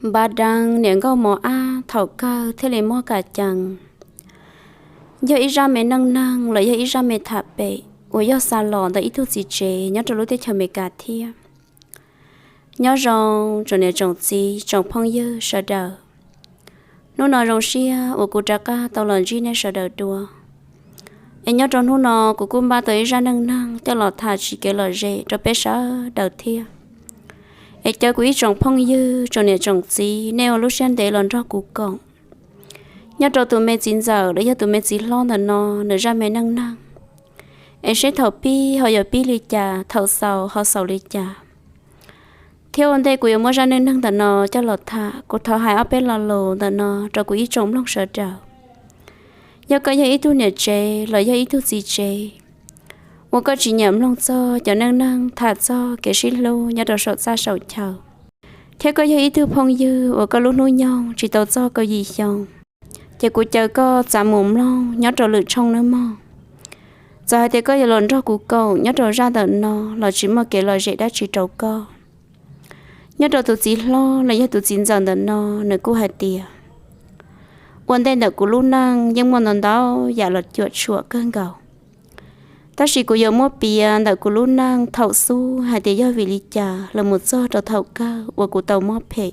Npab Dab niam nkauj mos ab thaum kawg thiaj li muab kam cees. Yog ib zaj me neej neeg los yog ib zaj me tham pem uas yog xa los ntawm ib tug txiv tsev nyob rau lub teb chaws Amelikas thiab. Nyob zoo tsoom niam tsoom txiv tsoom phooj ywg sawv daws. Hnub no zoo siab uas kuv rov qab tau los ntsib nej sawv daws dua. Es nyob rau hnub no kuv kuj npaj tau ib zaj neej neeg coj los tham tsis kev lom zem rau peb sawv daws thiab. Es caw kuv ib tsoom phooj ywg tsoom niam tsoom txiv nej ua lub siab ntev los nrog kuv koom. Nyob rau tus me txiv ntxawm los yog tus me txiv hlob ntawm no nws zaj me neej neeg, es seb thaum pib ho yuav pib li cas, thaum xaus ho xaus li cas. Thiab ua ntej kuv yuav muab zaj neej neeg ntawm no coj los tham, kuv thov hais ob peb lo lus ntawm no rau kuv ib tsoom mloog sawv daws. Yog koj yog ib tug niam tsev los yog ib tug txiv tsev uas koj tsis nyiam mloog txog cov neej neeg tham txog kev sib hlub nyob rau saum txaj saum chaw, thiab koj yog ib tug phooj ywg uas koj lub hnub nyoog tsis tau txog kaum yim xyoo, ces kuv caw koj txav mus mloog nyob rau lwm tshooj nawb mog. Txawm hais tias koj yuav los nrog kuv koom nyob rau zaj ntawm no los tsis muaj kev lom zem dab tsi rau koj. Nyob rau tus txiv hlob los yog tus txiv ntxawm ntawm no, nws kuj hais tias, ua ntej ntawm kuv lub neej yeej muaj ntau ntau yam los cuam tshuam kawg nkaus, tab sis kuv yuav muab piav ntawm kuv lub neej thaum xub hais tias yog vim li cas los mus txog rau thaum kawg uas kuv tau mob phem.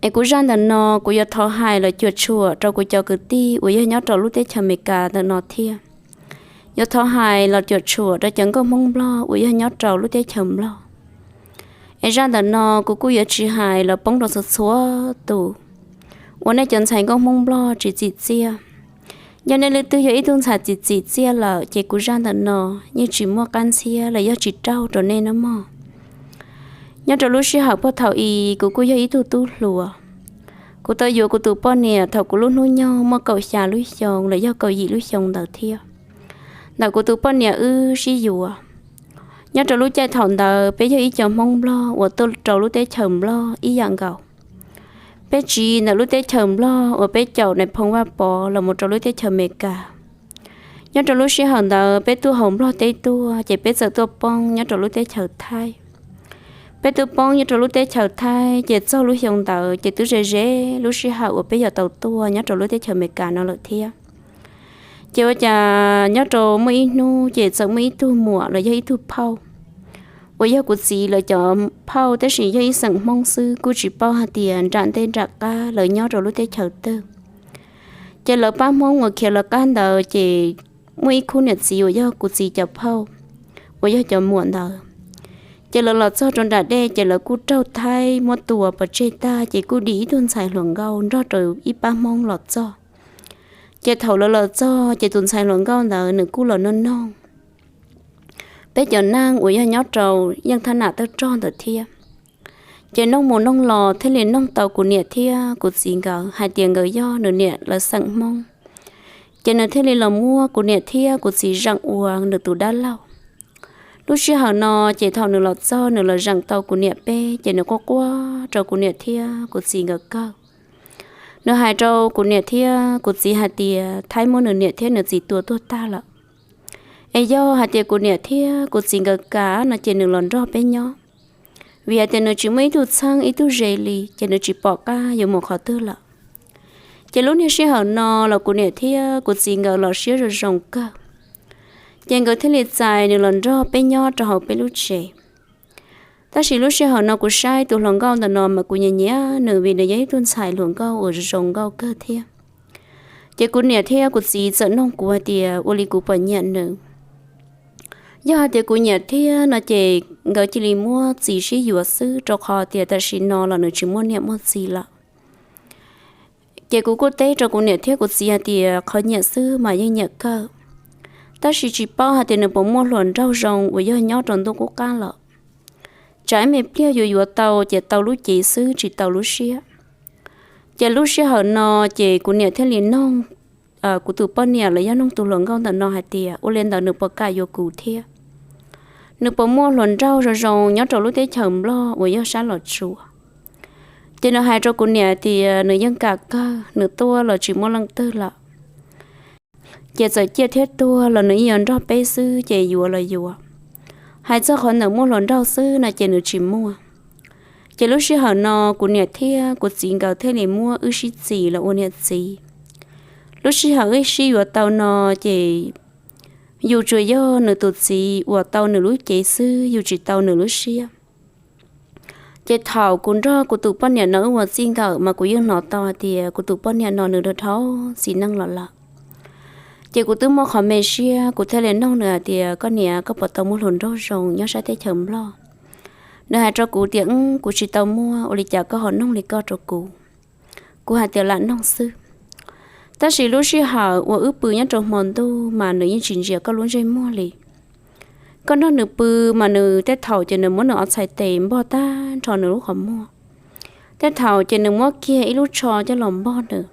Es kuv zaj ntawm no kuv yuav thov hais los cuam tshuam rau kuv cov kwv tij uas yog nyob rau lub teb chaws Amelikas ntawm no thiab. Yuav thov hais los cuam tshuam rau cov nkauj Hmoob Nplog uas yog nyob rau lub teb chaws Nplog. Es zaj ntawm no kuv kuj yuav tsis hais los poob rau txhua txhua tus uas nej cov ntxhais nkauj Hmoob Nplog tsis txim txiaj. Yog nej leej twg yog ib tug ntxhais tsis txim txiaj lawm ces kuv zaj ntawm no yeej tsis muaj qab ntxhiab los yog tsis raug rau nej nawb mog. Nyob rau lub sij hawm puag thaum i kuv kuj yog ib tug tub hluas. Kuv tau yuav kuv tus poj niam thaum kuv lub hnub nyoog muaj kaum xya lub xyoo los yog kaum yim lub xyoo ntawd thiab. Ntawm kuv tus poj niam wb sib yuav nyob rau lub caij thaum ntawd peb yog ib co Hmoob Nplog uas tuaj rau lub teb chaws Nplog ib yam nkaus. Peb tsiv ntawm lub teb chaws Nplog uas peb caum nais phoo Vaj Pov los mus rau lub teb chaws Amelikas. Nyob rau lub sij hawm ntawd peb tuaj hauv Nplog teb tuaj ces peb txawm tuaj poob nyob rau lub teb chaws Thaib. Peb tuaj poob nyob rau lub teb chaws Thaib ces txog lub xyoo ntawd ces twb ze ze lub sij hawm uas peb yuav tau tuaj nyob rau lub teb chaws Amelikas no lawm thiab. Ces ua cas nyob rau muaj ib hnub ces txawm muaj ib tug muam los yog ib tug phauj uas yog kuv txiv lawv cov phauj tab sis yog ib xeem Hmoob xwb, kuj tsis paub hais tias nram ntej nram qab lawv nyob rau lub teb chaws twg. Ces lawv pab Hmoob uas khiav lawv qab ntawd ces muaj ib khub niam txiv uas yog kuv txiv cov phauj uas yog cov muam ntawd, ces lawv los txog rau nram dej ces lawv kuj raug Thaib muab tua pov tseg tag ces kuj dim ib tug ntxhais hluas nkauj nrog rau ib pab Hmoob los txog. Ces thaum lawv los txog ces tus ntxhais hluas nkauj ntawd nws kuj los noj noog peb cov neeg uas yog nyob rau yeej thab nam tawj rog ntawd thiab. Ces noog mus noog los thiaj li noog tau kuv niam thiab kuv txiv nkawd hais tias nkawd yog nws niam lawv xeem Hmoob. Ces nws thiaj li los muab kuv niam thiab kuv txiv zeem ua nws tus dab laug. Lub sij hawm no ces thaum nws los txog nws los zeem tau kuv niam peb ces nws quaj quaj rau kuv niam thiab kuv txiv nkawd kawg. Nws hais rau kuv niam thiab kuv txiv hais tias Thaib muab nws niam thiab nws txiv tua tuag tag lawm. Es yog hais tias kuv niam thiab kuv txiv nkawd kam no ces nws los nrog peb nyob, vim hais tias nws tsis muaj ib tug txheeb ib tug ze li ces nws tsis pom qab yuav mus qhov twg lawm. Ces lub niag sij hawm no los kuv niam thiab kuv txiv nkawd los siab zoo zoo kawg, ces nkawd thiaj li txais nws los nrog peb nyob rau hauv peb lub tsev. Tab sis lub sij hawm no kuv saib tus hluas nkauj ntawm no mas kuv nyiam nyiam nws vim nws yog ib tug ntxhais hluas nkauj uas zoo nkauj kawg thiab. Ces kuv niam thiab kuv txiv txawm noog kuv hais tias ua li kuv puas nyiam nws. Yog hais tias kuv nyiam thiab no ces nkawd cia li muab txiv sib yuav xwb rau qhov tias tam sim no los nws tsis muaj niam muaj txiv lawm. Ces kuv kuj teb rau kuv niam thiab kuv txiv hais tias qhov nyiam xwb mas yeej nyiam kawg, tab sis tsis paub hais tias nws puas muaj hluas nraug zoo uas yog nyob rau ntuj qub qab lawm. Tsam ib me pliag yuav yuav tau ces tau lub cev xwb tsis tau lub siab. Ces lub sij hawm no ces kuv niam thiaj li noog kuv tus poj niam los yog noog tus hluas nkauj ntawm no hais tias ua li ntawd nws puas kam yuav kuv thiab, nws puas muaj hluas nraug zoo zoo nyob rau lub teb chaws Nplog uas yog sab Los Tsuas. Ces nws hais rau kuv niam tias nws yeej kam kawg, nws tuaj los tsis muaj leej twg lawm. Ces txawm ciaj thiab tuag los nws yeej yuav nrog peb xwb ces yuav los yuav. Hais txog qhov ntawm muaj hluas nraug xwb no ces nws tsis muaj. Ces lub sij hawm no kuv niam thiab kuv txiv nkawd thiaj li muab wb sib txis los ua niam txiv. Lub sij hawm wb sib yuav tau no ces yus tsuas yog nws tus txiv uas tau nws lub cev xwb, yus tsis tau nws lub siab. Ces thaum kuv nrog kuv tus poj niam no wb ua txij nkawm mas kuv yeej hnov tau hais tias kuv tus poj niam no nws dhau txim neej los lawm. Ces kuv twb muaj qhov me siab, kuv thiaj li noog nws hais tias, koj niam, koj puas tau muaj hluas nraug zoo nyob sab teb chaws Nplog? Nws hais rau kuv tias, kuv tsis tau muaj, ua li cas koj ho noog li koj rau kuv? Kuv hais tias lam noog xwb. Tab sis lub sij hawm uas wb pw nyob rau hmo ntuj mas nws yeej tsis ntsia koj lub ntsej muag li. Koj nrog nws pw mas nws tej thaum ces nws muab nws ob txhais tes npog tag nrho nws lub qhov muag. Tej thaum ces nws muab kiag ib lub tsho coj los npog nws.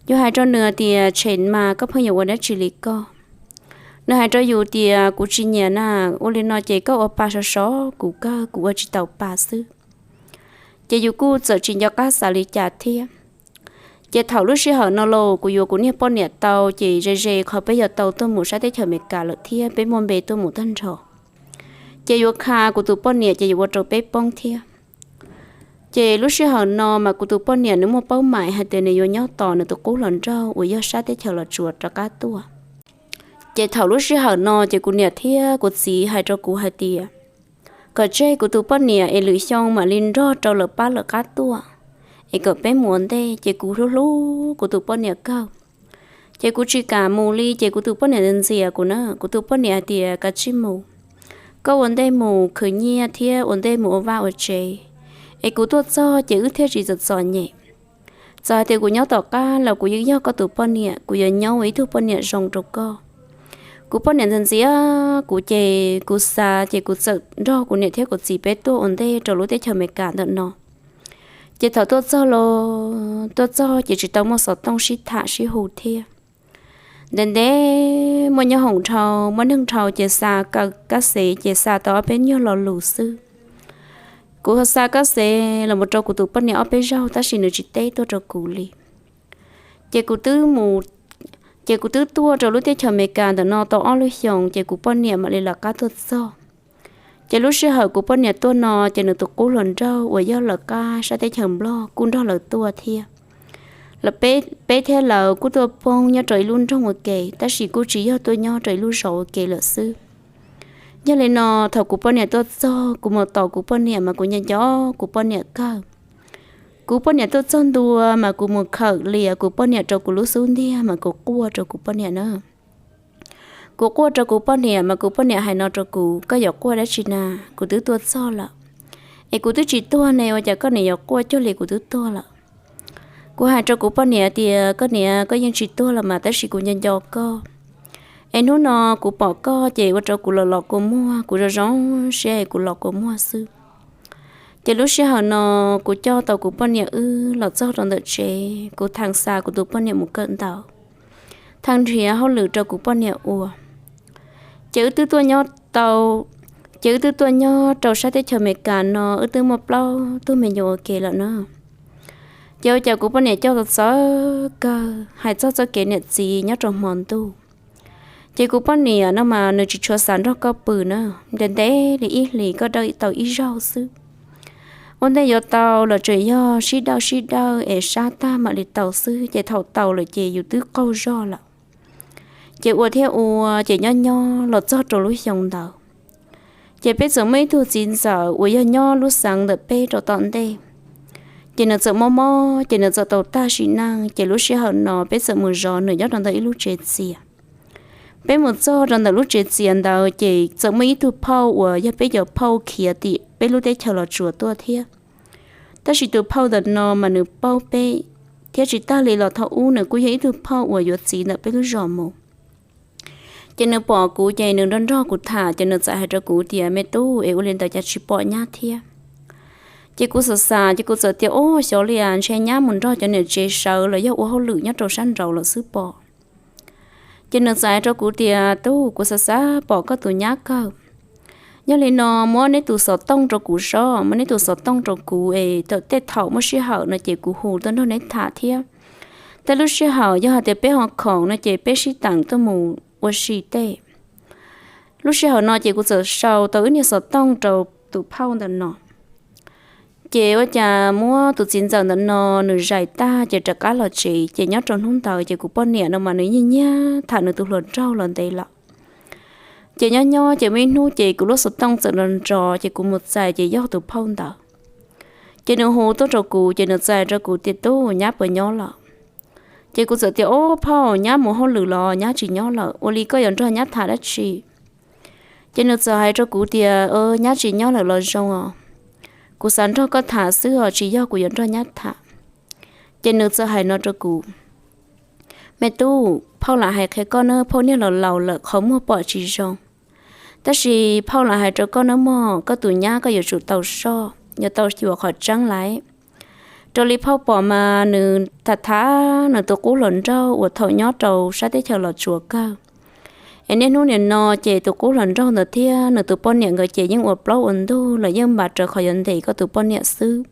Yus hais rau nws tias, tshem mas, koj pheej yuav ua dab tsi li koj? Nws hais rau yus tias, kuv tsis nyiam na, ua li no ces koj ua pa sov sov kuv kawg, kuv ua tsis tau pa xwb. Ces yus kuj txawm tsis nco qab xav li cas thiab. Ces thaum lub sij hawm no los kuv yuav kuv niag poj niam tau, ces ze ze qhov peb yuav tau tuaj mus sab teb chaws Amelikas lawm thiab peb muaj npe tuaj mus tag nrho. Ces yuav kha kuv tus poj niam ces yuav ua rau peb poob thiab. Ces lub sij hawm no mas kuv tus poj niam nws muaj paub maim hais tias nws yuav nyob tos nws tus qub hluas nraug uas yog sab teb chaws Los Tsuas rov qab tuaj. Ces thaum lub sij hawm no ces kuv niam thiab kuv txiv hais rau kuv hais tias, kom tseg kuv tus poj niam es lwm xyoo mam li nrog rau lawv pab lawv qab tuaj, es kom peb mus ua ntej. Ces kuv hlub hlub kuv tus poj niam kawg, ces kuv tsis kam mus li. Ces kuv tus poj niam ntxias kuv na, kuv tus poj niam hais tias, kav tsij mus, koj ua ntej mus khwv nyiaj thiab ua ntej mus ua vaj ua tsev, es kuv tuaj txog ces wb thiaj tsis txom txom nyem. Txawm hais tias kuv nyob tom qab los kuv yeej yog koj tus poj niam, kuv yuav nyob ua ib tug poj niam zoo rau koj. Kuv poj niam ntxias ntxias kuv ces kuv xav ces kuv txawm nrog kuv niam thiab kuv txiv peb tuaj ua ntej rau lub teb chaws Amelikas ntawm no. Ces thaum tuaj txog los tuaj txog ces tsis tau muaj xov tooj sib tham sib hu thiab. Ntev ntev muaj nyob hoom dhau, muaj neeg dhau ces xa kab xev ces xa tau ob peb nyuag lo lus xwb. Kuv xa kab xev los mus rau kuv tus poj niam ob peb zaug tab sis nws tsis teb tuaj rau kuv li. Ces kuv twb mus, ces kuv twb tuaj rau lub teb chaws Amelikas ntawm no tau ob lub xyoos ces kuv poj niam mam li lawv qab tuaj txog. Ces lub sij hawm kuv poj niam tuaj no ces nws tus qub hluas nraug uas yog lawv qab sab teb chaws Nplog kuj nrog lawv tuaj thiab. Lawv peb, peb thiab lawv kuj tuaj poob nyob rau ib lub nroog ua ke, tab sis kuj tsis yog tuaj nyob rau ib lub zos ua ke lawm xwb. Yog li no, thaum kuv poj niam tuaj txog, kuv mus tos kuv poj niam mas kuv nco nco kuv poj niam kawg. Kuv poj niam tuaj txog ntua mas kuv mus khawm lias kuv poj niam rau kuv lub xub ntiag mas kuv quaj rau kuv poj niam na. Kuv quaj rau kuv poj niam mas kuv poj niam hais no rau kuv, koj yuav quaj dab tsi na? Kuv twb tuaj txog lawm, es kuv twb tsis tuag ne, ua cas koj niam yuav quaj cuag li kuv twb tuag lawm? Kuv hais rau kuv poj niam tias, koj niam, koj yeej tsis tuag los mas tab sis kuv nco nco koj. Es hnub no kuv pom koj ces ua rau kuv los los kua muag, kuv zoo zoo siab es kuv los kua muag xwb. Ces lub sij hawm no kuv coj tau kuv poj niam wb los txog rau ntawm tsev, kuv thaij xa kuv tus poj niam mus kawm ntawv, thaij nrhiav hauj lwm rau kuv poj niam ua. Ces wb twb tuaj nyob tau, ces wb twb tuaj nyob rau sab teb chaws Amelikas no wb twb muaj plaub tug me nyuam ua ke lawm na. Ces ua cas kuv poj niam coj tau txawv kawg, hais txog txoj kev niam txiv nyob rau hmo ntuj. Ces kuv poj niam no mas nws tsis tshua xav nrog koj pw na, ntev ntev li ib hlis koj dawj tau ib zaug xwb. Ua ntej yuav tau los tseem yog sib dawj sib dawj es sab tag mam li tau xwb, ces thaum tau lawm ces yus twb qaug zog lawm. Ces ua thiab ua ces nyob nyob los txog rau lub xyoo ntawd, ces peb txawm muaj ib tug txiv ntxawm uas yog nyob lub xeev ntawm peb rau tom ntej. Ces nws txawm mob mob ces nws txawm tau tag sim neej, ces lub sij hawm no peb txawm mus zov nws nyob rau ntawm ib lub tsev txias. Peb mus txog rau ntawm lub tsev txias ntawd ces txawm muaj ib tug phauj uas yog peb cov phauj khiav tim peb lub teb chaws Los Tsuas tuaj thiab. Tab sis tus phauj ntawm no mas nws paub peb, thiab tsis tag li los thaum ub nws kuj yog ib tug phauj uas yuav txiv ntawm peb lub zos mus. Ces nws pom kuv ces nws nrog nrog kuv tham ces nws txawm hais rau kuv tias, me tub, es ua li ntawd cas tsis pom nyab thiab? Ces kuv xav xav ces kuv txawm tias, ub, xyov li as, ntshe nyab mus nrog cov niam tsev sawv los yog ua hauj lwm nyob rau sab nraud lawm xwb pob. Ces nws txawm hais rau kuv tias, tub, kuv xav xav pom koj tus nyab kawg. Yog li no muab neb tus xov tooj rau kuv sob, muab neb tus xov tooj rau kuv es thaum tej thaum muaj sij hawm no ces kuv hu tuaj nrog neb tham thiab. Tej lub sij hawm yog hais tias peb ho khoom no ces peb sib teem tuaj mus ua si tej. Lub sij hawm no ces kuv txawm sau tau wb niag xov tooj rau tus phauj ntawm no. Ces ua cas muab tus txiv ntxawm ntawm no nws zais tag ces rov qab los tsev, ces nyob rau hnub ntawd ces kuv poj niam no mas nws nyiag nyiag tham nws tus hluas nraug los ntev lawm. Ces nyob nyob ces muaj ib hnub ces kuv lub xov tooj txawm nrov nrov, ces kuv mus txais ces yog tus phauj ntawd. Ces nws hu tuaj rau kuv, ces nws txais rau kuv tias, Tub, nyab puas nyob lawm? Ces kuv txawm tias, Ob phauj, nyab mus hauj lwm los nyab tsis nyob lawm, ua li koj yuav nrog nyab tham dab tsi? Ces nws txawm hais rau kuv tias, Nyab tsis nyob lawm los zoo os. Kuv xav nrog koj tham xwb os, tsis yog kuv yuav nrog nyab tham. Ces nws txawm hais no rau kuv, Me tub, phauj lam hais qhia koj nawb, phauj niag laus laus lawm qhov muag pom tsis zoo. Tab sis phauj lam hais rau koj nawb mog, koj tus nyab koj yuav tsum tau soj, yuav tau xyuas qhov tseeb lawm. Raws li phauj pom mas nws tham tham nws tus qub hluas nraug uas thaum nyob rau sab teb chaws Los Tsuas kawg. Es niaj hnub nim no ces tus qub hluas nraug ntawd thiab nws tus poj niam nkawd ces yeej ua plaub ua ntug los yeej npam raws qhov yuav ntes koj tus poj niam xwb.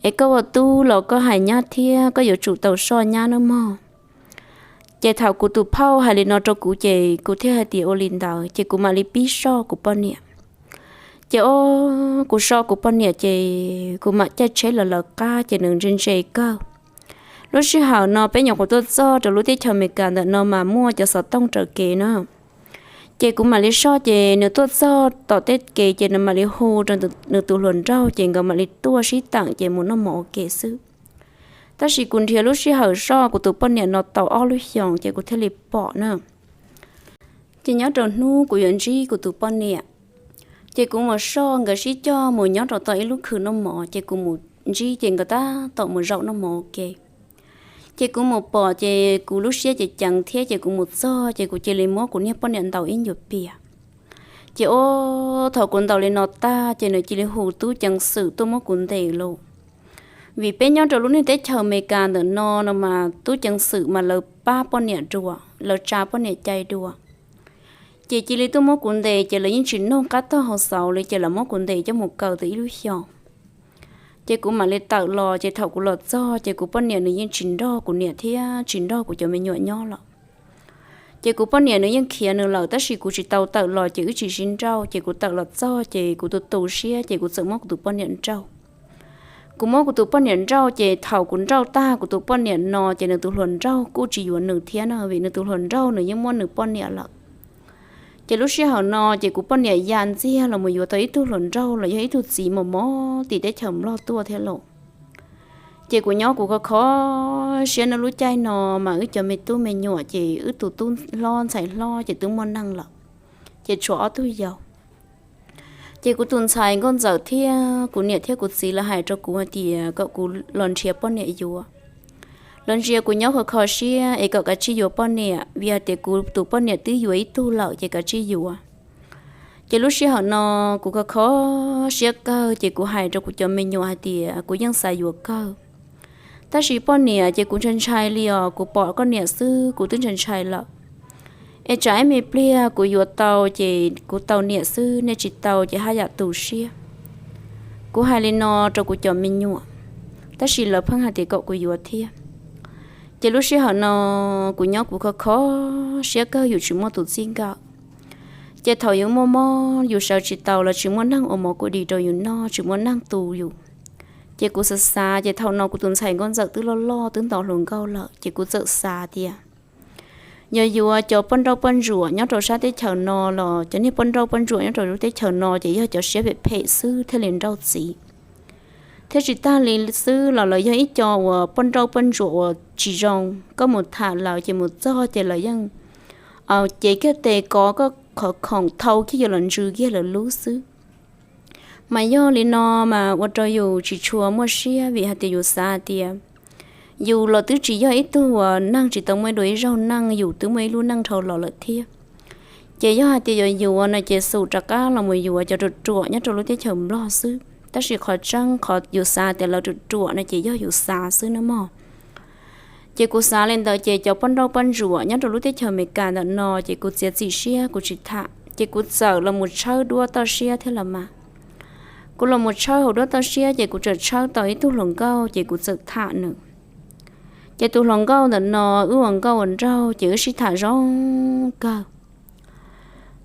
Es koj ua tub los koj hais nyab thiab koj yuav tsum tau soj nyab nawb mog. Ces thaum kuv tus phauj hais li no rau kuv ces kuv thiaj hais tias ua li ntawd ces kuv mam li pib soj kuv poj niam. Ces o, kuv soj kuv poj niam ces kuv mam caij tsheb los lawv qab ces nws ntse ntse kawg. Lub sij hawm no peb nyuam qhuav tuaj txog rau lub teb chaws Amelikas ntawm no mas muaj cov xov tooj raws kev na. Ces kuv mam li soj ces nws tuaj txog tom tej kev ces nws mam li hu rau nws tus hluas nraug ces nkawd mam li tuaj sib teem ces mus noj mov ua ke xwb. Tab sis kuv nrhiav lub sij hawm soj kuv tus poj niam no tau ob lub xyoos ces kuv thiaj li pom na. Ces nyob rau hnub kuv yuav ntsib kuv tus poj niam, ces kuv mus soj nkawd sib coj mus nyob rau tom ib lub khw noj mov ces kuv mus ntsib ces nkawd tab tom mus zaum noj mov ua ke. Ces kuv mus pom ces kuv lub siab ces ceev thiab ces kuv mus txog ces kuv cia li muab kuv niag poj niam ntaus ib ncuav pias. Ces o, thaum kuv ntaus li no tag ces nws cia li hu tub ceev xwm tuaj muab kuv ntes lawm. Vim peb nyob rau lub niag teb chaws Amelikas ntawm no no mas tub ceev xwm mas lawv pab poj niam dua, lawv tsa poj niam cai dua. Ces cia li tuaj muab kuv ntes ces lawv yeej tsis noog qab tag hauv xauv li ces lawv muab kuv ntes coj mus kaw tau ib lub xyoos. Ces kuv mam li tawm los ces thaum kuv los txog ces kuv poj niam nws yeej tsis nrog kuv niam thiab tsis nrog kuv cov me nyuam nyob lawm. Ces kuv poj niam nws yeej khiav nws lawm tab sis kuv tsis tau tawm los ces wb tsis sib nrauj ces kuv tawm los txog ces kuv tu tu siab ces kuv txawm muab kuv tus poj niam nrauj. Kuv muab kuv tus poj niam nrauj ces thaum kuv nrauj tag kuv tus poj niam no ces nws tus hluas nraug kuj tsis yuav nws thiab no vim nws tus hluas nraug nws yeej muaj nws poj niam lawm. Ces lub sij hawm no ces kuv poj niam ya ntxiag los mus yuav tau ib tug hluas nraug los yog ib tug txiv mos mos tim teb chaws Nplog tuaj thiab lauj. Ces kuv nyob kuv kho kho siab no lub caij no mas wb cov me tub me nyuam ces wb tus tub hlob ntxhais hlob ces twb muaj neej lawm, ces tshuav ob tug yau. Ces kuv tus ntxhais nkauj ntxawm thiab kuv niam thiab kuv txiv lawv hais rau kuv hais tias kom kuv los nrhiav poj niam yuav. Lawv ntsia kuv nyob kho kho siab es kom kav tsij yuav poj niam vim hais tias kuv tus poj niam twb yuav ib tug lawm ces kav tsij yuav. Ces lub sij hawm no kuv kho kho siab kawg ces kuv hais rau kuv cov me nyuam hais tias kuv yeej xav yuav kawg. Tab sis poj niam ces kuv ntshai ntshai li os, kuv pom koj niam xwb kuv twb ntshai ntshai lawm. Es tsam ib me pliag kuv yuav tau ces kuv tau niam xwb, nej tsis tau ces haj yam tu siab. Kuv hais li no rau kuv cov me nyuam, tab sis lawv pheej hais tias kom kuv yuav thiab. Ces lub sij hawm no kuv nyob kuv kho kho siab kawg yus tsis muaj tus txij nkawm. Ces thaum yus muaj mob yus sawv tsis tau los tsis muaj neeg ua mov kua dis rau yus noj, tsis muaj neeg tu yus. Ces kuv xav xav ces thaum no kuv tus ntxhais nkauj ntxawm twb loj loj twb nto hluas nkauj lawm ces kuv txawm xav tias yog yuav cov poj nrauj poj ntsuam nyob rau sab teb chaws no los cov niag poj nrauj poj ntsuam nyob rau lub teb chaws no ces yog cov siab phem phem xwb thiaj li nrauj txiv. Thiab tsis tag li xwb los lawv yog ib co uas poj nrauj poj ntsuam uas tsis zoo, koj mus tham lawv ces mus txog ces lawv yeej cev kiag tes kov koj qhov khoom thau kiag yus los ntsws kiag lawv lub xwb. Mas yog li no mas ua rau yus tsis tshua muaj siab vim hais tias yus xav hais tias yus los twb tsis yog ib tug uas neeg tsis tau muaj ib dua ib zaug neej, yus twb muaj ib lub neej dhau los lawm thiab. Ces yog hais tias yuav yuav no ces xum rov qab los mus yuav cov ruam ruam nyob rau lub teb chaws Nplog xwb. Tab sis qhov tseeb qhov yus xav tias lawv ruam ruam no ces yog yus xav xwb na mog. Ces kuv xav li ntawd ces cov poj nrauj poj ntsuam nyob rau lub teb chaws Amelikas ntawm no ces kuv txiav txim siab kuv tsis tham ces kuv txawm los mus tshawb duab toj siab thiab los mas. Kuv los mus tshawb hauv duab toj siab ces kuv txawm tshawb tau ib tug hluas nkauj ces kuv txawm tham nws. Ces tus hluas nkauj ntawm no wb ua nkauj ua nraug ces wb sib tham zoo kawg.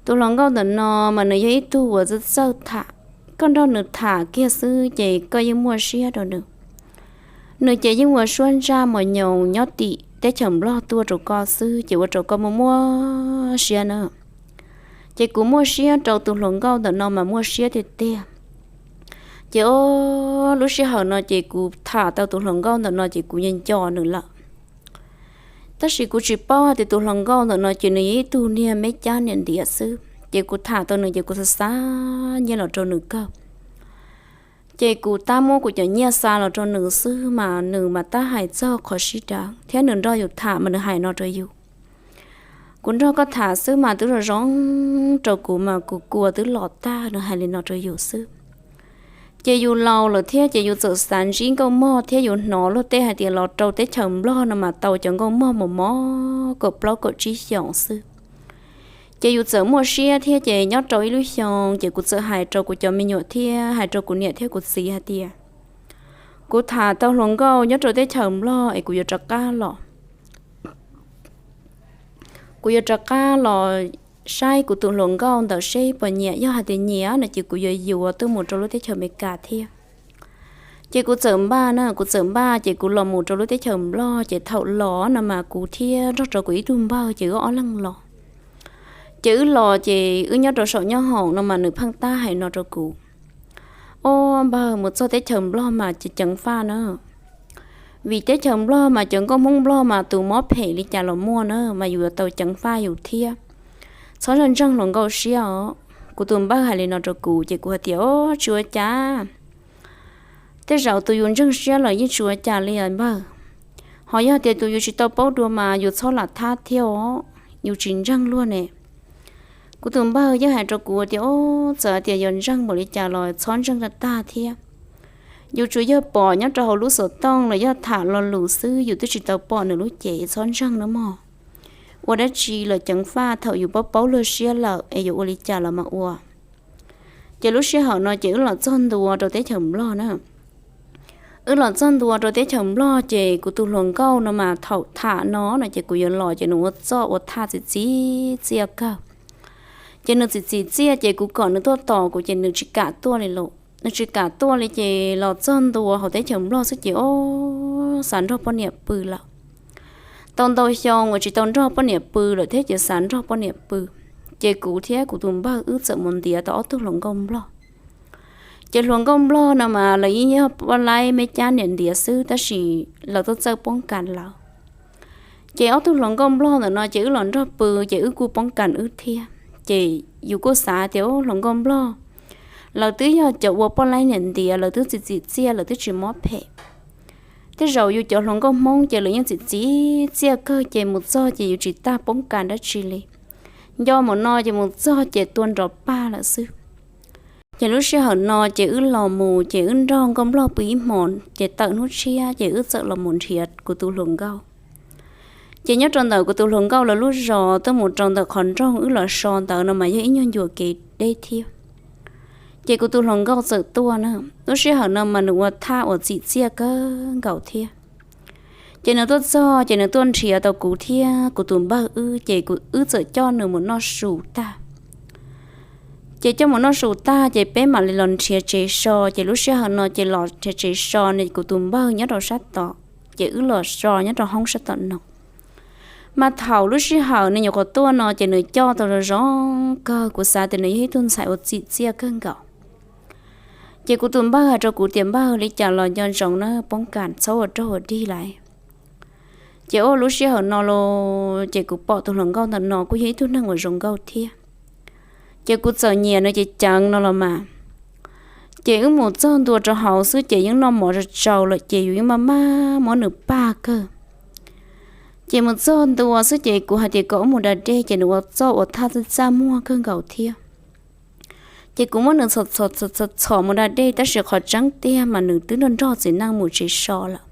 Tus hluas nkauj ntawm no mas nws yog ib tug uas txawj txawj tham koj nrog nws tham kiag xwb ces koj yeej muaj siab rau nws. Nws ces yeej ua suab ntsaj mos nyoos nyob tim teb chaws Nplog tuaj rau koj xwb ces ua rau koj muaj muaj siab na. Ces kuv muaj siab rau tus hluas nkauj ntawm no mas muaj siab tiag tiag. Ces o, lub sij hawm no ces kuv tham tau tus hluas nkauj ntawm no ces kuv nco nco nws lawm. Tab sis kuv tsis paub hais tias tus hluas nkauj ntawm no ces nws yog ib tug niag me cab niam ntiav xwb ces kuv tham tau nws ces kuv xav xav nyiaj los rau nws kawg. Ces kuv tab muab kuv cov nyiaj xa los rau nws xwb mas nws mas tab hais txog qhov sib daws thiab nws nrog yus tham mas nws hais no rau yus. Kuv nrog koj tham xwb mas twb zoo zoo rau kuv mas kuv kua twb los tag, nws hais li no rau yus xwb. Ces yus laus lawm thiab ces yus txawm xav ntsib nkauj mog thiab yus hnov luag tej hais tias los rau teb chaws Nplog no mas tau cov nkauj mog mos mos kaum plaub kaum tsib xyoos xwb. Ces yus txawm muaj siab thiab ces nyob rau ib lub xyoo ces kuv txawm hais rau kuv cov me nyuam thiab hais rau kuv niam thiab kuv txiv hais tias kuv tham tau hluas nkauj nyob rau teb chaws Nplog es kuv yuav rov qab los. Kuv yuav rov qab los saib kuv tus hluas nkauj ntawd seb puas nyiam, yog hais tias nyiam no ces kuv yuav yuav tuaj mus rau lub teb chaws Amelikas thiab. Ces kuv txawm npaj na, kuv txawm npaj ces kuv los mus rau lub teb chaws Nplog ces thaum los no mas kuv thiab nrog rau kuv ib tug npawg ces wb ob leeg los. Ces wb los ces wb nyob rau saum nyob hoom no mas nws pheej tab hais no rau kuv, o, npawg, mus txog teb chaws Nplog mas ceev ceev faj na. Vim teb chaws Nplog mas cov nkauj Hmoob Nplog mas tus mob phem li cas los muaj na mas yus yuav tau ceev faj yus thiab. Txhob ntseeg ntseeg hluas nkauj siab os. Kuv tus npawg hais li no rau kuv ces kuv hais tias, o, tsis ua cas. Tej zaum tus yus ntseeg siab lawm yeej tsis ua cas li npawg. Ho yog tias tus yus tsis tau paub dua mas yus txhob lam thab thiab os, yus tsis ntseeg luag ne. Kuv tus npawg yeej hais rau kuv tias, o, txawm tias yog ntseeg npaum li cas los txhob ntseeg tag tag thiab. Yus tsuas yog pom nyob rau hauv lub xov tooj los yog tham lo lus xwb, yus twb tsis tau pom nws lub cev, txhob ntseeg nawb mog. Ua dab tsi los ceev faj, thaum yus paub paub luag siab lawm es yuav ua li cas los mas ua. Ces lub sij hawm no ces wb los txog ntua rau teb chaws Nplog na. Wb los txog ntua rau teb chaws Nplog ces kuv tus hluas nkauj no mas thaum tham no no ces kuv yuav los ces nws ua txoj ua thaj txim txiv txiaj kawg. Ces nws txim txim txiaj ces kuv kom nws tuaj tos kuv ces nws tsis kam tuaj li lawm. Nws tsis kam tuaj li ces los txog ntua hauv teb chaws Nplog xwb ces, o, xav nrog poj niam pw lawm. Tau ntau xyoo uas tsis tau nrog poj niam pw lawm thiab ces xav nrog poj niam pw. Ces kuv thiab kuv tus npawg wb txawm mus ntiav tau ob tug hluas nkauj Nplog. Ces hluas nkauj Nplog no mas lawv yeej yog poj laib me cab niam ntiav xwb tab sis lawv tuaj txawj poob kas lawv. Ces ob tug hluas nkauj Nplog ntawm no ces wb los nrog pw ces wb kuj poob kas wb thiab. Ces yus kuj xav tias, o, hluas nkauj Nplog lawv twb yog cov ua poj laib niam ntiav, lawv twb txim txim txiaj, lawv twb tsis mob phem. Tej zaum yus cov hluas nkauj Hmoob ces lawv yeej txim txim txiaj kawg ces mus txog ces yus tsis tas poob kas dab tsi li. Nco mus no ces mus txog ces tua nrov pag lawm xwb. Ces lub sij hawm no ces wb los mus ces wb nrog nkauj Nplog pw ib hmos ces tawm hnub tshiab ces wb txawm los mus nrhiav kuv tus hluas nkauj. Ces nyob rau ntawm kuv tus hluas nkauj lawv lub zos tuaj mus rau ntawm qhov nroog wb los so ntawd no mas yog ib nyuag ncua kev deb thiab. Ces kuv tus hluas nkauj txawm tuaj na, lub sij hawm no mas nws ua thaj uas txim txiaj kawg nkaus thiab. Ces nws tuaj txog ces nws tuaj nrhiav tau kuv thiab kuv tus npawg wb ces kuv wb txawm coj nws mus noj su tag. Ces coj mus noj su tag ces peb mam li los nrhiav tsev so, ces lub sij hawm no ces los nrhiav tsev so ne kuv tus npawg nyob rau sab tod, ces wb los so nyob rau hoob sab tom no. Mas thaum lub sij hawm nws nyuam qhuav tuaj no ces nws coj tau zoo zoo kawg, kuv xav tias nws yog ib tug ntxhais uas txim txiaj kawg nkaus. Ces kuv tus npawg hais rau kuv tias, npawg, li cas los nco ntsoov na, poob kas txhob ua raug ua dig lawm. Ces ua lub sij hawm no los ces kuv pom tus hluas nkauj ntawm no kuj yog ib tug neeg uas zoo nkauj thiab. Ces kuv txawm nyiam nws ces ceev no los mas. Ces wb mus txog ntua rau hauv xwb ces yeej noj mov tsau tsau lawm ces yus yeej maj maj muab nws pag kawg. Ces mus txog ntua xwb ces kuv hais tias kom wb mus da dej ces nws ua txoj ua thaj txaj txaj muag kawg nkaus thiab. Ces kuv muab nws txhom txhom txhom mus da dej tab sis qhov tseeb tiag mas nws twb nrog nrog txiv neej mus tsev so lawm.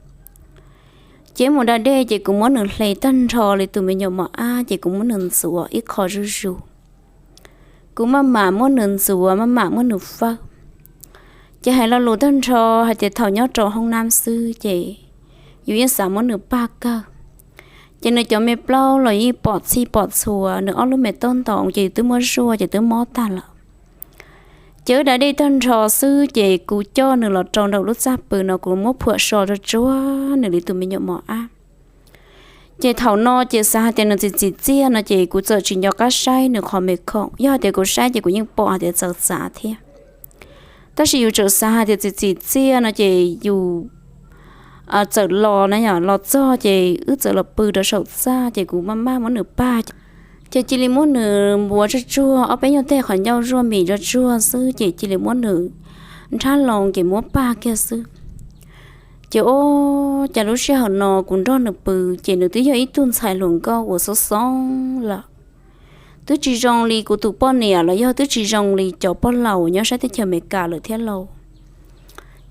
Ces mus da dej ces kuv muab nws hle tag nrho li tus me nyuam mos ab ces kuv muab nws ntxuav ib qho zuj zus. Kuv maj mam muab nws ntxuav, maj mam muab nws fawb. Ces hais lo lus tag nrho hais tias thaum nyob rau hoob nab xwb ces yus yeej xav muab nws pag kawg. Ces nws cov me plaub los yeej pom txhij pom txhua, nws ob lub me taub ntoos ces yus twb muab zuaj ces twb mob tag lawm. Ces wb da dej tag nrho xwb ces kuv coj nws los rau nraum lub txaj pw no, kuv muab phuam so rau tsuag nws li tus me nyuam mos ab. Ces thaum no ces xav hais tias nws txim txim txiaj no ces kuv txawm tsis nco qab saib nws qhov me khoom, yog hais tias kuv saib ces kuv yeej pom hais tias txawv txav thiab. Tab sis yus txawm xav hais tias txim txim txiaj no ces yus txawm los na yom, los txog ces wb txawm los pw rau saum txaj ces kuv maj maj muab nws pag, ces cia li muab nws npuav tsuag tsuag ob peb nyuag teg qhov ncauj zuaj mis rau tsuag xwb ces cia li muab nws nrhab loo ces muab pag kiag xwb. Ces ua cas lub sij hawm no kuv nrog nws pw ces nws twb yog ib tug ntxhais hluas nkauj uas xoob xoob lawm, twb tsis zoo li kuv tus poj niam los yog twb tsis zoo li cov pog laus nyob sab teb chaws Amelikas lawm thiab lauj.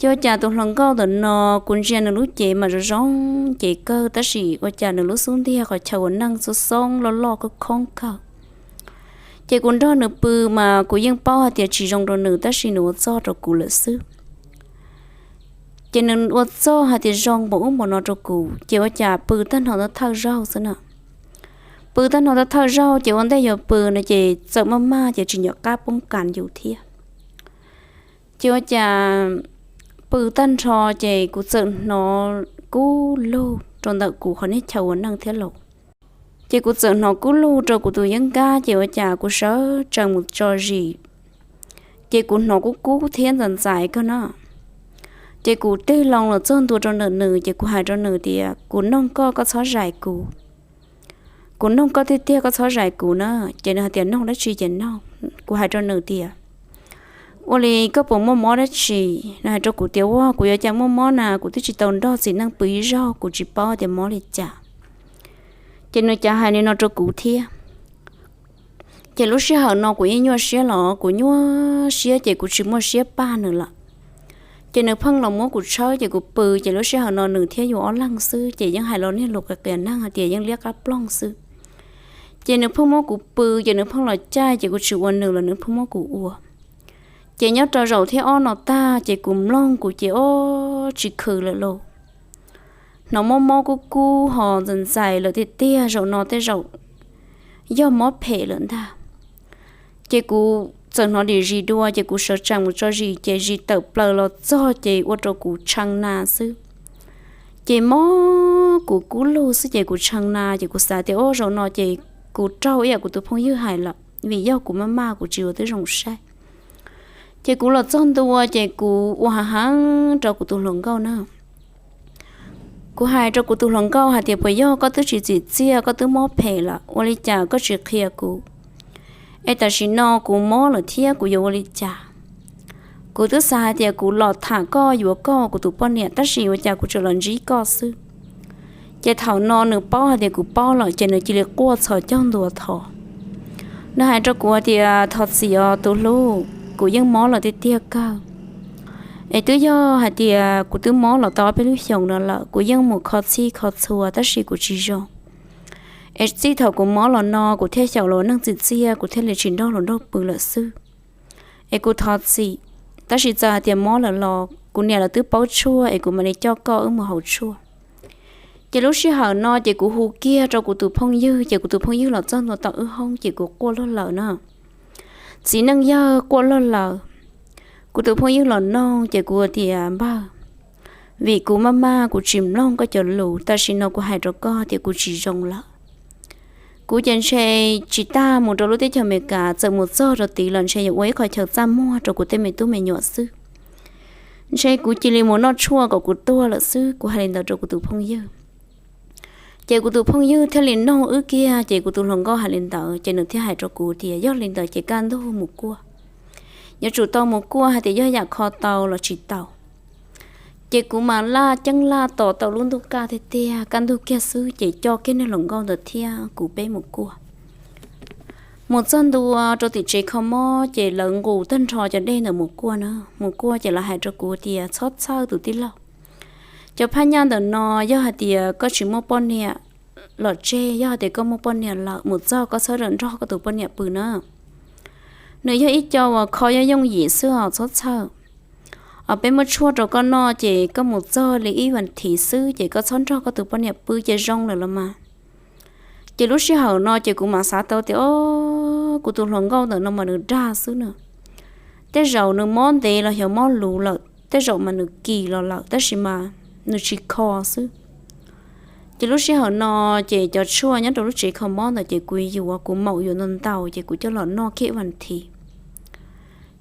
Ces ua cas tus hluas nkauj ntawm no kuv ntsia nws lub cev mas zoo zoo cev kawg tab sis ua cas nws lub xub ntiag qhov chaw ua neej xoob xoob loj loj khoob khoob kawg. Ces kuv nrog nws pw mas kuv yeej paub hais tias tsis zoo rau nws tab sis nws ua txog rau kuv lawm xwb. Ces nws ua txog hais tias zoo npaum ub npaum no rau kuv ces ua cas pw tag nrho thawj zaug xwb na. Pw tag nrho thawj zaug ces ua ntej yuav pw no ces txawm maj maj ces tsis nco qab poob kas yus thiab. Ces ua cas pw tag nrho ces kuv txawm hnov kub lug rau ntawm kuv qhov niag chaw ua neej thiab lauj. Ces kuv txawm hnov kub lug rau kuv tus yeeb nkab ces ua cas kuv sawv tsees mus tso zis, ces kuv hnov kub kub thiab ntxais ntxais kawg na. Ces kuv tig loo los txog ntua rau ntawm nws ces kuv hais rau nws tias, kuv noog koj, koj txhob zais kuv. Kuv noog koj tiag tiag, koj txhob zais kuv na. Ces nws hais tias, noog dab tsi ces noog. Kuv hais rau nws tias, ua li koj puas muaj mob dab tsi? Nws hais rau kuv tias, ua kuv yuav cas muaj mob na, kuv twb tsis tau nrog txiv neej pw ib zaug, kuv tsis paub tias mob li cas. Ces nws cav hais li no rau kuv thiab. Ces lub sij hawm no kuv yeej nyuaj siab los kuv nyuaj siab ces kuv tsis muaj siab pab nws lawm. Ces nws pheej los muab kuv tshawb ces kuv pw ces lub sij hawm no nws thiab yus ob leeg xwb ces yeej hais los niag lus qias qias neeg hais tias yeej liab qab ploog xwb. Ces nws pheej muab kuv pw ces nws pheej los caij ces kuv tsis ua nws los nws pheej muab kuv ua. Ces nyob rau zaum thib ob no tag ces kuv mloog kuv ces ob tsis khwv lawm lauj. Hnov mob mob kub kub ho ntxais ntxais lawm tiag tiag, zaum no tej zaum yog mob phem lawm ntag. Ces kuv txawm hnov dim zis dua ces kuv sawv tsees mus tso zis ces zis tawm plaws los txog ces ua rau kuv tshee na xwb. Ces mob kuv kub lug xwb ces kuv tshee na ces kuv xav tias, o, zaum no ces kuv raug ib yam kuv tus phooj ywg hais lawm vim yog kuv maj maj kuv tsis ua twb zoo saib. Ces kuv los txog ntua ces kuv ua hav heev rau kuv tus hluas nkauj na. Kuv hais rau kuv tus hluas nkauj hais tias, puas yog koj twb tsis txim txiaj, koj twb mob phem lawm, ua li cas koj tsis qhia kuv? Es tam sim no kuv mob lawm thiab kuv yuav ua li cas? Kuv twb xav hais tias kuv los tham koj yuav koj kuv tus poj niam tab sis ua cas kuv tseem los ntsib koj xwb. Ces thaum no nws paub hais tias kuv paub lawm ces nws cia li quaj txhos caug ntua thov. Nws hais rau kuv hais tias, thov txim os tus hlub, kuv yeej mob lawm tiag tiag kawg. Es twb yog hais tias kuv twb mob los tau ob peb lub xyoos no lawm, kuv yeej mus kho txhij kho txhua tab sis kuv tsis zoo. Es txij thaum kuv mob los no kuv thiaj xyaum los neeg txim txiaj, kuv thiaj li tsis nrog hluas nraug pw lawm xwb. Es kuv thov txim, tab sis txawm hais tias mob lawm los kuv niam lawv twb paub tshuaj es kuv mam li coj koj wb mus haus tshuaj. Ces lub sij hawm no ces kuv hu kiag rau kuv tus phooj ywg ces kuv tus phooj ywg los txog ntua tom wb hoob ces kuv quaj luag lawm na. Txiv neej yawg quaj luag lawm. Kuv tus phooj ywg los noog ces kuv tias, npawg, vim kuv maj maj kuv tsis mloog koj cov lus, tam sim no kuv hais rau koj tias kuv tsis zoo lawm. Kuv ces ntshe tsis tas mus rau lub teb chaws Amelikas, txawm mus txog rau tid los ntshe yuav ua ib qhov chaw txaj muag rau kuv tej me tub me nyuam xwb. Ntshe kuv cia li mus noj tshuaj kom kuv tuag lawm xwb, kuv hais li ntawd rau kuv tus phooj ywg. Ces kuv tus phooj ywg thiaj li noog wb kiag, ces kuv tus hluas nkauj hais li ntawd ces nws thiaj hais rau kuv tias, yog li ntawd ces kaj ntug mus kuaj. Yuav tsum tau mus kuaj hais tias yog yam kho tau los tsis tau. Ces kuv mas laj ceeb laj tos tau lub ntuj kaj tiag tiag, kaj ntug kiag xwb ces coj kiag niag hluas nkauj ntawd thiab kuv peb mus kuaj. Mus txog ntua rau tim tsev kho mob ces lawv nqus tag nrho cov dej ntawd mus kuaj na. Mus kuaj ces lawv hais rau kuv tias, txhob txhawj tus tij laug, cov phaj nyaj ntawm no yog hais tias koj tsis muaj poj niam los tseg, yog hais tias koj muaj poj niam lawm mus txog koj txhob rawm nrog koj tus poj niam pw na. Nws yog ib co uas kho yooj yooj yim xwb os, txhob txhawj. Os, peb muab tshuaj rau koj noj ces koj mus txog li ib vas thiv xwb ces koj txhob nrog koj tus poj niam pw ces zoo lawm los mas. Ces lub sij hawm no ces kuv mam xav tau tias, o, kuv tus hluas nkauj ntawm no mas nws dag xwb na. Tej zaum nws mob ntev los xyov mob luv lawm, tej zaum mas nws kis los lawm tab sis mas nws tsis kho xwb. Ces lub sij hawm no ces cov tshuaj nyob rau lub tsev kho mob ntawd ces kuv yuav, kuv maum yuav ntau ntau ces kuv coj los noj khib vas thiv.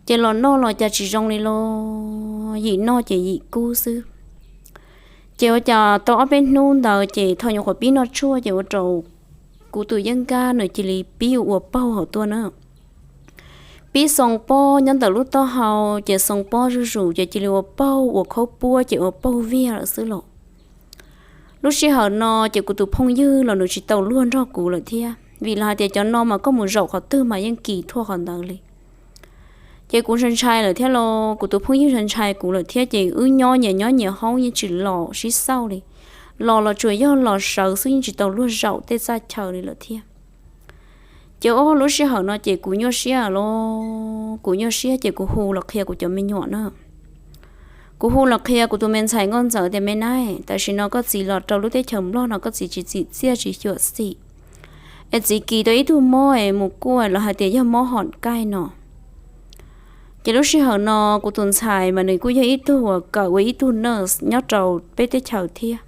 Ces los noj los cas tsis zoo li los, yim noj ces yim kub xwb. Ces ua cas tau ob peb hnub ntawd ces thaum nyuam qhuav pib noj tshuaj ces ua rau kuv tus yeeb nkab nws cia li pib ua paug hauv tuaj na. Pib xoo pob nyob ntawm lub taub hau ces xoo pob zuj zus ces cia li ua paug, ua khaub puab ces ua paug viag lawm xwb los. Lub sij hawm no ces kuv tus phooj ywg los nws tsis tau luag nrog kuv lawm thiab, vim los hais tias cov no mas koj mus zaum qhov twg mas yeej kis thuaj qhov ntawd li. Ces kuv ntshai ntshai lawm thiab los kuv tus phooj ywg ntshai ntshai kuv lawm thiab ces wb nyob nyias nyob nyias hoob yeej tsis los sib xauj li. Los los tsuas yog los sawv xwb yeej tsis tau luag zaum tej txaj chaw li lawm thiab. Ces ob lub sij hawm no ces kuv nyuaj siab los, kuv nyuaj siab ces kuv hu los qhia kuv cov me nyuam na. Kuv hu los qhia kuv tus me ntxhais nkauj ntxawm tias me nab, tam sim no koj txiv los rau lub teb chaws Nplog no koj txiv tsis txim txiaj tsis xyuam xim, es txiv kis tau ib tug mob es mus kuaj los hais tias yog mob hom kaij no. Ces lub sij hawm no kuv tus ntxhais mas nws kuj yog ib tug uas kawm ua ib tug nurse nyob rau peb teb chaws thiab.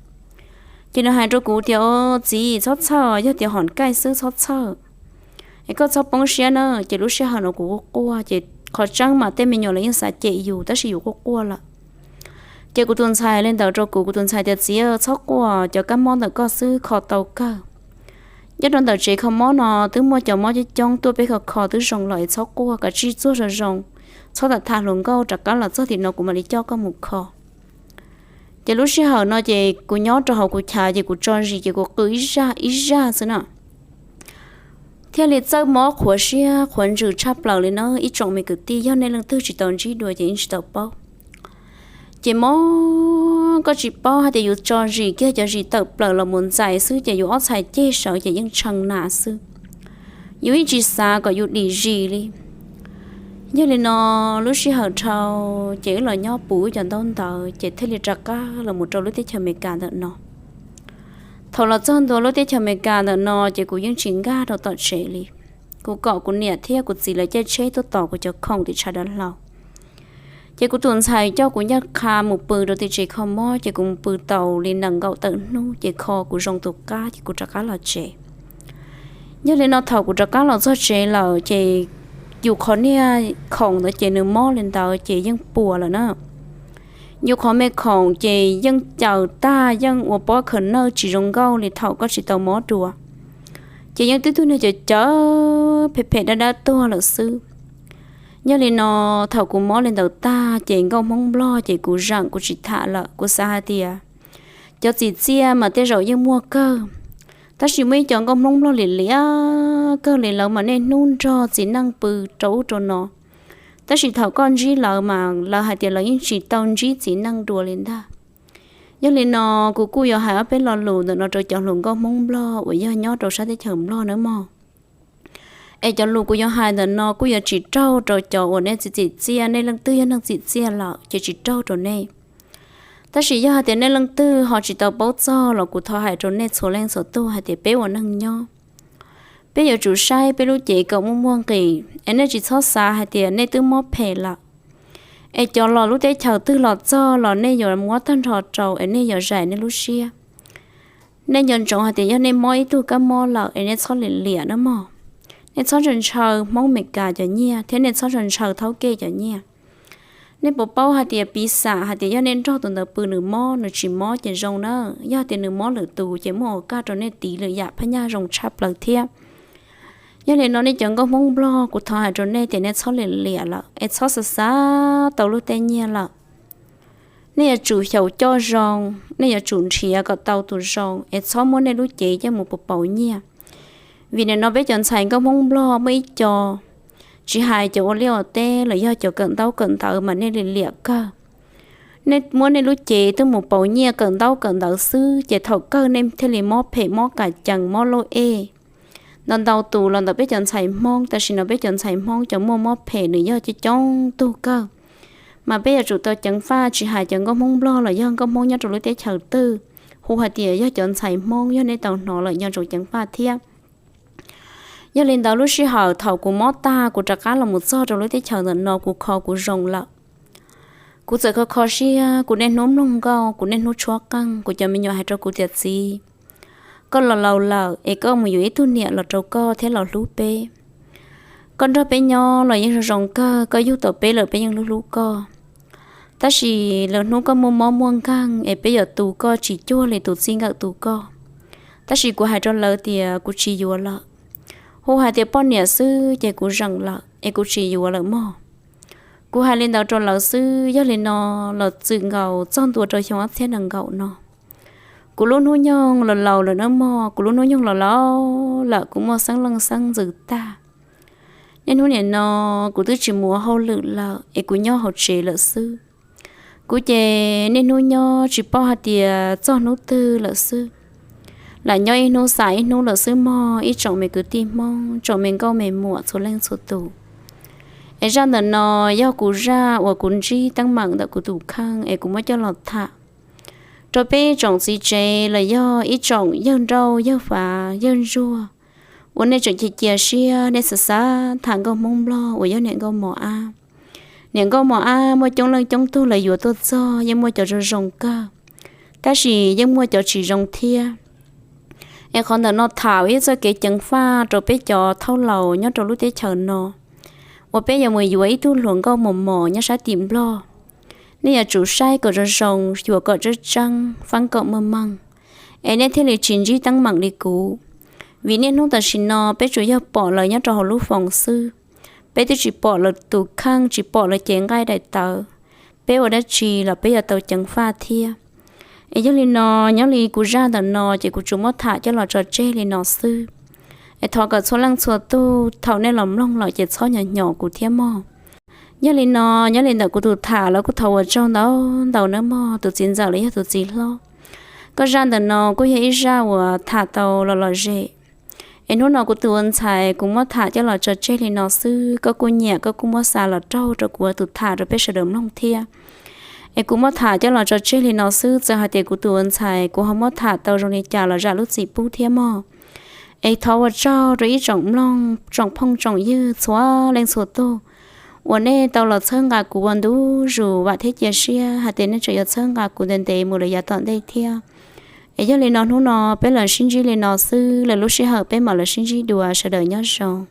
Ces nws hais rau kuv tias o txiv txhob txhawj, yog tias hom kaij xwb txhob txhawj, es koj txhob poob siab na. Ces lub sij hawm no kuv quaj quaj ces qhov tseeb mas tej me nyuam los yeej xav cem yus tab sis yus quaj quaj lawm. Ces kuv tus ntxhais li ntawd rau kuv, kuv tus ntxhais tias txiv txhob quaj, cov kab mob ntawm koj xwb kho tau kawg. Nyob rau ntawm tsev kho mob no twb muaj cov mob coob coob tuaj peb kho kho twb zoo los es txhob quaj, kav tsij txuag zoo zoo, txhob tham tham hluas nkauj, rov qab los txog tim no kuv mam li coj koj mus kho. Ces lub sij hawm no ces kuv nyob rau hauv kuv chav ces kuv tso zis ces kuv qw ib zaj ib zaj xwb na. Thiaj li txawj mob qhuav siab qhuav ntsws tshaj plaws li na ib tsoom me kwv tij, yog nej leej twg tsis tau ntsib dua ces yeej tsis tau paub. Ces mob koj tsis paub hais tias yus tso zis kiag cov zis tawm plaws los mus ntxais xwb ces yus ob txhais ceg sawv ces yeej tshee nas xwb. Yus yeej tsis xav kom yus dim zis li. Yog li no, lub sij hawm dhau ces wb los nyob puv wb cov ntaub ntawv ces thiaj li rov qab los mus rau lub teb chaws Amelikas ntawm no. Thaum los txog ntua lub teb chaws Amelikas ntawm no ces kuv yeej tsis nkag rau tom tsev li. Kuv kom kuv niam thiab kuv txiv lawv caij tsheb tuaj tos kuv cov khoom tim tshav dav hlau. Ces kuv tus ntxhais coj kuv ncaj qha mus pw rau tim tsev kho mob ces kuv mus pw tau li nees nkaum tawm hnub ces kho kuv zoo tus qab ces kuv rov qab los tsev. Yog li no thaum kuv rov qab los txog tsev lawm ces yus qhov niag khoom ntawd ces nws mob li ntawd ces yeej puas lawm na. Yus qhov me khoom ces yeej caws tag yeej ua pob khaws nawj tsis zoo nkauj li thaum koj tsis tau mob dua. Ces yeej twb tug niag caws caws phem phem dab dab tuag lawm xwb. Yog li no thaum kuv mob li ntawd tag ces nkauj Hmoob Nplog ces kuv zeem kuv tsis tham lawm, kuv xav hais tias cov txim txiaj mas tej zaum yeej muaj kawg, tab sis muaj ib co nkauj Hmoob Nplog liam liam kawg li, lawv mas niaj hnub nrog txiv neej pw rau ub rau no, tab sis thaum koj ntsib lawv mas lawv hais tias lawv yeej tsis tau ntsib txiv neej dua li ntag. Yog li no kuv kuj yuav hais ob peb lo lus ntawm no rau cov hluas nkauj Hmoob Nplog uas yog nyob rau sab teb chaws Nplog nawb mog. Es cov lus kuv yuav hais ntawm no kuj yuav tsis raug rau cov uas nej txim txiaj, nej leej twg yog neeg txim txiaj lawm ces tsis raug rau nej. Tab sis yog hais tias nej leej twg ho tsis tau paub txog los kuv thov hais rau nej txhua leej txhua tug hais tias peb ua neeg nyob, peb yuav tsum saib peb lub cev kom muaj muaj nqis, es nej tsis txhob xav hais tias nej twb mob phem lawm, es cov los lub teb chaws twg los txog los nej yuav muab tag nrho rau es nej yuav zais nej lub siab. Nej nco ntsoov hais tias yog nej mob ib tug kab mob lawm es nej txhob liam liam nawb mog. Nej txhob ntshaw ntshaw Hmoob Amelikas cov nyiaj thiab nej txhob ntshaw ntshaw thaub kej cov nyiaj. Nej puas paub hais tias piv xam hais tias yog nej nrog tus ntawd pw nws mob nws tsis mob ces zoo na, yog tias nws mob lwm tus ces muaj ua kaj rau nej tiv lwm yam phab nyaj zoo tshaj plaws thiab. Yog li no nej cov nkauj Hmoob Nplog kuv thov hais rau nej tias nej txhob liam liam lawm es txhob xav xav tau luag tej nyiaj lawm. Nej yuav tsum xyaum coj zoo, nej yuav tsum nrhiav kom tau tus zoo es txhob muab nej lub cev coj mus pauv pauv nyiaj. Vim nim no peb cov ntxhais nkauj Hmoob Nplog muaj ib co, tsis hais cov ua liaj ua teb los yog cov kawm ntaub kawm ntawv mas nej liam liam kawg. Nej muab nej lub cev twb mus pauv nyiaj kawm ntaub kawm ntawv xwb ces thaum kawg nej thiaj li mob phem mob kas cees mob lauj ej. Ntau ntau tus los ntawm peb cov ntxhais Hmoob, tam sim no peb cov ntxhais Hmoob cov muaj mob phem nws yog coob coob tug kawg. Mas peb yuav tsum tau ceev faj tsis hais cov nkauj Hmoob Nplog los yog nkauj Hmoob nyob rau lub teb chaws twg, hu hais tias yog cov ntxhais Hmoob yog nej tau hnov lawm nco ntsoov ceev faj thiab. Yog li ntawd lub sij hawm thaum kuv mob tag kuv rov qab los mus txog rau lub teb chaws ntawm no kuv kho kuv zoo lawm. Kuv txawm kho kho siab, kuv niaj hnub mloog nkauj, kuv niaj hnub tshuab qeej, kuv cov me nyuam hais rau kuv tias txiv, koj los laus lawm es koj mus yuav ib tug niam los rau koj thiab los hlub peb. Koj nrog peb nyob los yeej zoo zoo kawg, koj yug tau peb lawm peb yeej hlub hlub koj. Tab sis lwm hnub koj muaj mob muaj nkeeg es peb yuav tu koj tsis cuag li tus txij nkawm tu koj. Tab sis kuv hais rau lawv tias kuv tsis yuav lawm. Hu hais tias poj niam xwb ces kuv zeem lawm es kuv tsis yuav lawm mog. Kuv hais li ntawd rau lawv xwb, yog li no los txwm nkaus txog ntua rau xyoo ob txhiab nees nkaum no, kuv lub hnub nyoog los laus lawm nawb mog, kuv lub hnub nyoog los laus lawm, kuv muaj xeeb leej xeeb ntxwv tag. Niaj hnub nim no kuv twb tsis mus ua hauj lwm lawm es kuv nyob hauv tsev lawm xwb. Kuv ces niaj hnub nyob tsis paub hais tias txog hnub twg lawm xwb. Lam nyob ib hnub xav ib hnub lawm xwb mog ib tsoom me kwv tij Hmoob, tsoom me nkauj me muam txhua leej txhua tus. Es zaj ntawm no yog kuv zaj uas kuv ntsib teeb meem ntawm kuv tus kheej es kuv muab coj los tham rau peb tsoom txiv tsev los yog ib tsoom yawg nrauj yawg fav yawg ntsuag uas nej tseem cia cia siab nej xav xav tham nkauj Hmoob Nplog uas yog niam nkauj mos ab. Niam nkauj mos ab muaj coob leej coob tug lawv yuav tuaj txog, yeej muaj cov zoo zoo kawg, tab sis yeej muaj cov tsis zoo thiab. Es qhov ntawm no tham ib txoj kev ceev faj rau peb cov thauj laus nyob rau lub teb chaws no uas peb yuav mus yuav ib tug hluas nkauj mos mos nyob sab tim Nplog. Nej yuav tsum saib kom zoo zoo, xyuas kom tseeb tseeb, feeb kom meej meej, es nej thiaj li tsis ntsib teeb meem li kuv. Vim niaj hnub tam sim no peb tsuas yog pom lawv nyob rau hauv lub foos xwb, peb twb tsis pom lawv tus kheej, tsis pom lawv cev nqaij daim tawv. Peb ua dab tsi los peb yuav tau ceev faj thiab. Es yog li no, nyob li kuv zaj ntawm no ces kuv tsuas muab tham coj los tso tseg li no xwb. Es thov kom txhua leej txhua tug thaum nej los mloog lawm ces txhob nyo nyo kuv thiab mog. Yog li no, nyob li ntawm kuv tus tham los kuj thov ua tsaug ntau ntau nawb mog tus txiv ntxawm los yog tus txiv hlob. Koj zaj ntawm no kuj yog ib zaj uas tham tau los lom zem. Es hnub no kuv tus ua ntxhais kuv muab tham coj los tso tseg li no xwb, koj kuj nyiam koj kuj muab xa los raug rau kuv tus tham rau peb sawv daws mloog thiab. Es kuv muab tham coj los tso tseg li no xwb, txawm hais tias kuv tus ua ntxhais kuv ho muab tham tau zoo li cas los zam lub txim pub thiab mog. Es thov ua tsaug rau ib tsoom mloog, tsoom phooj tsoom ywg txhua leej txhua tug uas nej tau los txhawb nqa kuv ua ntu zus, vam thiab cia siab hais tias nej tseem yuav txhawb nqa kuv ntev ntev mus lawm yav tom ntej thiab. Es yog li no hnub no peb los sib ntsib li no xwb, lwm lub sij hawm peb mam los sib ntsib dua, sawv daws nyob zoo.